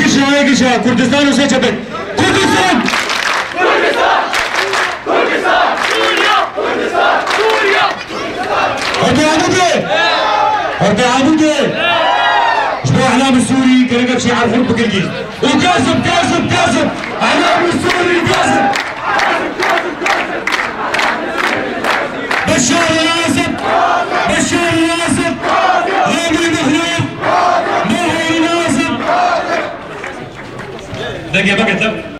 هيك كردستان وسجبت كردستان كردستان كردستان سوريا كردستان سوريا. هرتي عبودي هرتي عبودي شبو اعلام السوري كان شي عارفين بكل وكذب كذب كذب اعلام السوري كذب. بشار الاسد بشار الاسد رامي مخلوف ماهر الاسد. دقيقة بقت.